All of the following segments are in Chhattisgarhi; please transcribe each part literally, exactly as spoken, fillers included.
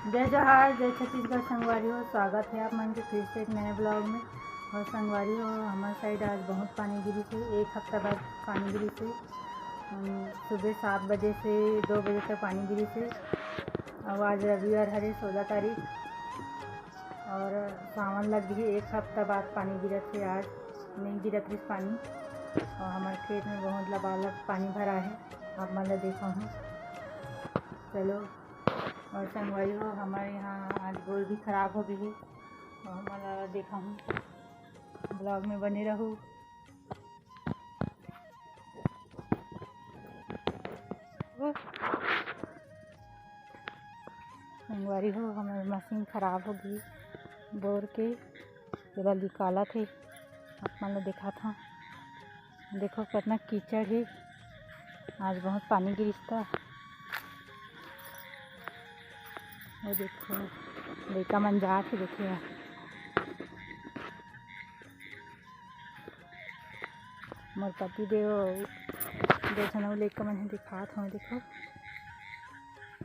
जय जोहार, जय छत्तीसगढ़ संगवारी हो, स्वागत हे आप मन के फिर से एक नए vlog में। और संगवारी हो, हमर side आज बहुत पानी गिरिस हे, एक हफ्ता बाद पानी गिरिस हे। हम सुबह सात बजे से दो बजे तक पानी गिरिस हे। और आज रविवार हरे, सोलह तारीख, और सावन लग गे, एक हफ्ता बाद पानी गिरत हे। आज नइ गिरत रिहिस पानी, और हमर खेत में बहुत लबालब पानी भरा हे, आप मन ला देखाहूँ। चलो, और संगवारी हो, हमर यहाँ आज बोर भी खराब हो गे हे, और हमन ला देखाहूँ, vlog में बने रहू। संगवारी हो, हमर मशीन खराब हो गे बोर के, तेला निकालत हे, आप मन ला देखात हव। देखो कितना कीचड़ हे, आज बहुत पानी गिरिस त। वो देखो, लइका मन जात हे, देखो। मोर पति देव, दो झन अउ लइका मन हे, दिखात हवं, देखो,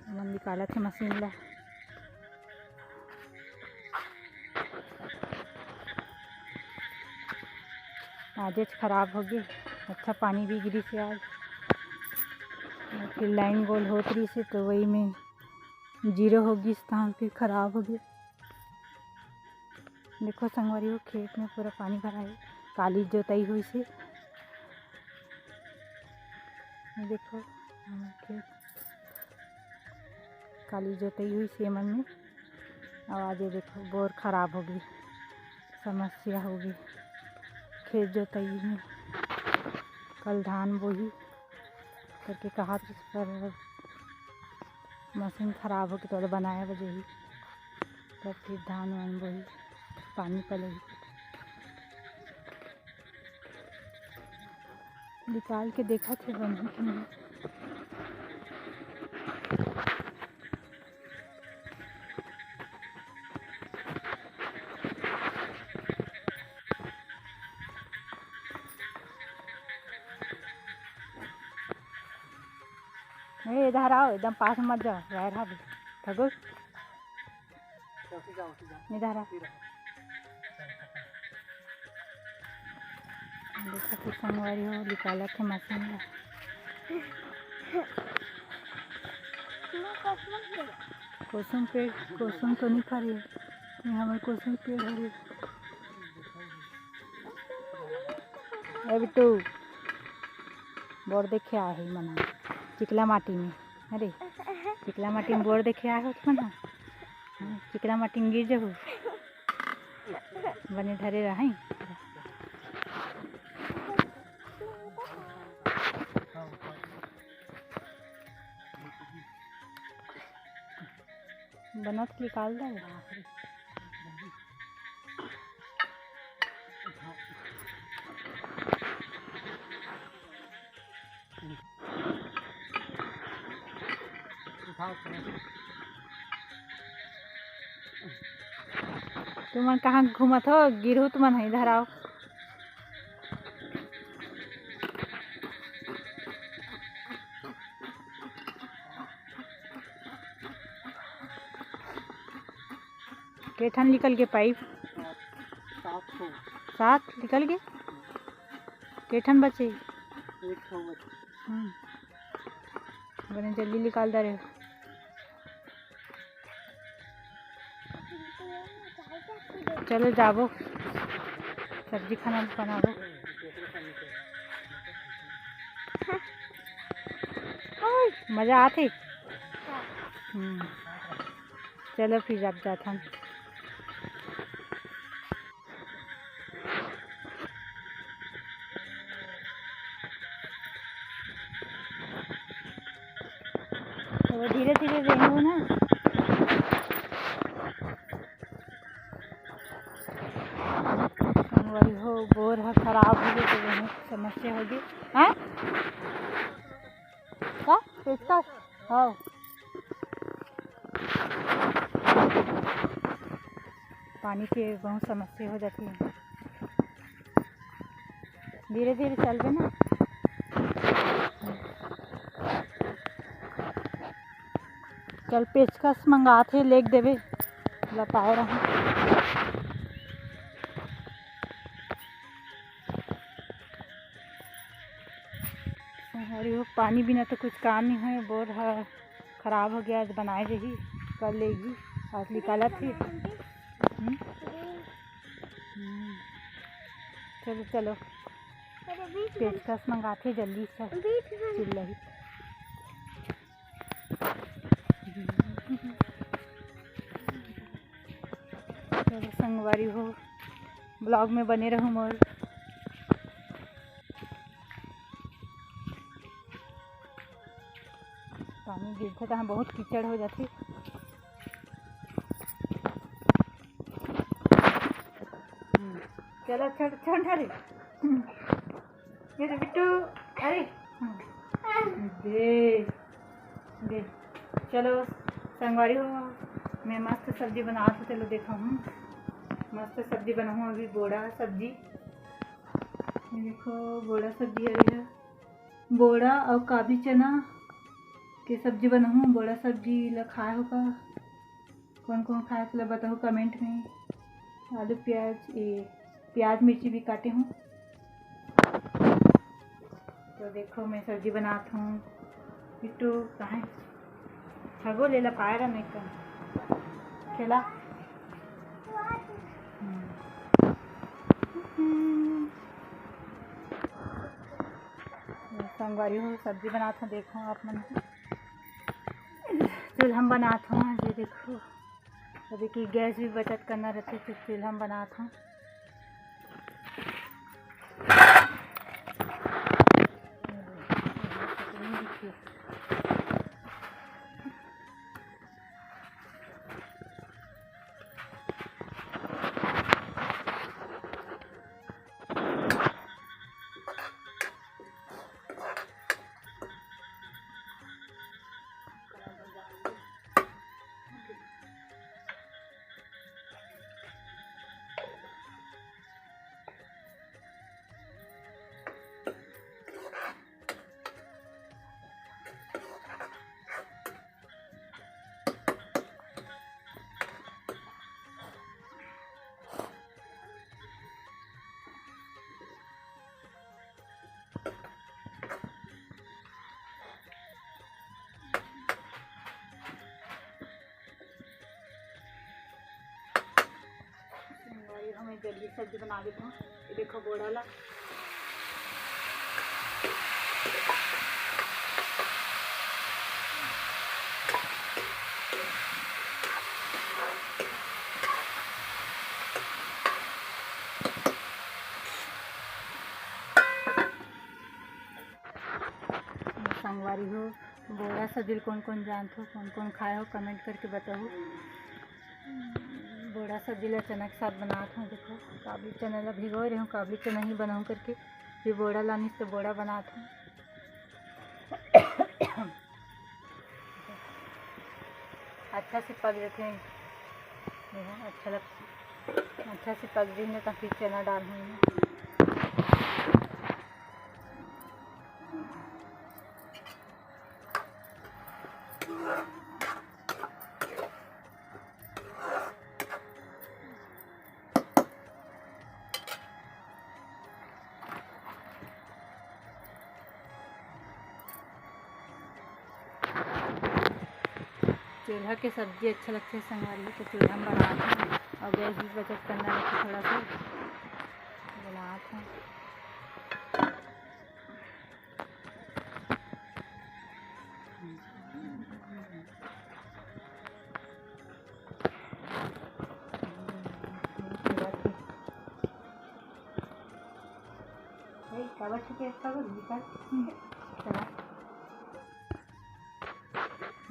मन निकालत हे मशीन ला। आजेच खराब हो गे, अच्छा पानी भी गिरिस हे आज। फिर लाइन गोल होत रहिस हे, तो वही में जीरो हो गिस, तहां फिर खराब हो गे। देखो संगवारी हो, खेत में पूरा पानी भरा हे, काली जोताई होइस हे। ये देखो, हमर खेत काली जोताई होइस हे मन में। अब आज ये देखो, बोर खराब हो गे, समस्या हो गे खेत जोताई में। कल धान बोही करके कहात रहिस, पर मशीन खराब हो गे, तो ओला बनाए बर जाही, तब फिर धान वान बोही, पानी पलही। निकाल के देखत हे, बनही कि नहीं। ए, इधर आओ, एकदम पास में मत जाओ, वायर हावे। ठगो। इधर आ। देखो तो संगवारी हो, निकालत हे मशीन ला। कुसुम पेड़, कुसुम तो नहीं फरे, ये हमर कुसुम पेड़ हरे। ए बिट्टू, बोर देखे आए हे मन, चिकला माटी में। अरे, चिकला माटी में बोर देखे आए हो तुमन ह? हाँ, चिकला माटी में गिर जहू। बने धरे रहा। बनत निकाल दे। तुमन कहाँ घूमत हो? गिरहू तुमन ह, इधर आओ। के ठन निकल गे पाइप? सात ठो। सात निकल गे? के ठन बचे? एक ठो बचे। हम्म। बने जल्दी निकाल दे रहे। चलो जाबो, सब्जी खाना बनाबो। मजा आथे। हम्म, चलो फिर अब जाथन। तो धीरे धीरे रेंगो ना। संगवारी हो, बोर ह खराब हो गे, तो बहुत समस्या हो गे। हाँ, का पेचकस? हाँ। पानी के बहुत समस्या हो जाथे। धीरे धीरे चलबे ना। चल पेचकस मंगात हे, लेग देबे, लपाए रहा। अरे वो पानी बिना तो कुछ काम नहीं है, बोर ह खराब हो गया, आज बनाए रही, कल लेगी, आज निकालत हे। हम्म? हम्म। चलो, चलो, पेचकस मंगाथे जल्दी से, चिल्लही। चलो संगवारी हो, vlog में बने रहो मोर। पानी गिरथे तहाँ बहुत कीचड़ हो जाथे। हम्म, चलो छोड़, छोड़, अरे। हम्म, ये तो बिट्टू, अरे। हम्म, दे, दे। चलो संगवारी हो, मैं मस्त सब्जी बनात हूँ, चलो देखा हूँ। मस्त सब्जी बनाहूँ अभी, बोड़ा सब्जी। ये देखो, बोड़ा सब्जी हरे है। बोड़ा अउ काबली चना के सब्जी बनाहूँ। बोड़ा सब्जी ला खाए हो का? कौन कौन खाए, चलो बताओ comment में। आलू, प्याज, ए, प्याज, मिर्ची भी काटे हूँ। तो देखो, मैं सब्जी बनात हूँ। बिट्टू कहाँ है? हगो ले ला, पाए रहा नहीं कम। खेला। हम्म। संगवारी हो, सब्जी बनात हूँ, देखो आप मन। चूल्हा में बनात हूँ, ये देखो। अभी की गैस भी बचत करना रहते, तो चूल्हा में बनात हूँ। संगवारी हो, मैं जल्दी सब्जी बना लेती हूँ। ये देखो बोड़ा ला। संगवारी हो, बोड़ा सब्जी ल कोन कोन जानथो, कोन कोन खाए हो, comment करके बताओ। बोड़ा सब्जी ला चना के साथ बनात हूँ। देखो, काबली चना ला भिगोए रहे हूँ, काबली चना ही बनाऊँ करके, फिर बोड़ा लानिस तो बोड़ा बनात हूँ। अच्छा से पक जथे। देखो, अच्छा लग, अच्छा से पक जाही ना, तो फिर चना डालहूँ एमा। चूल्हा के सब्जी अच्छा लगथे संगवारी हो, तो चूल्हा में बनात हूँ, और गैस भी बचत करना रहथे थोड़ा सा, बनात हूँ।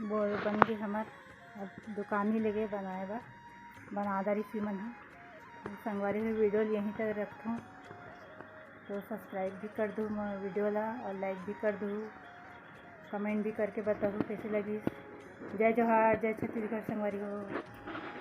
बोर बन गे हमर, अब दुकानी लेगे बनाए बर, बना दारी सी मन ह। संगवारी हो, video ल यहीं तक रखथों, तो subscribe भी कर दू मोर video ला और like भी कर दू, comment भी करके बताहू कैसे लगिस। जय जोहार, जय छत्तीसगढ़ संगवारी हो।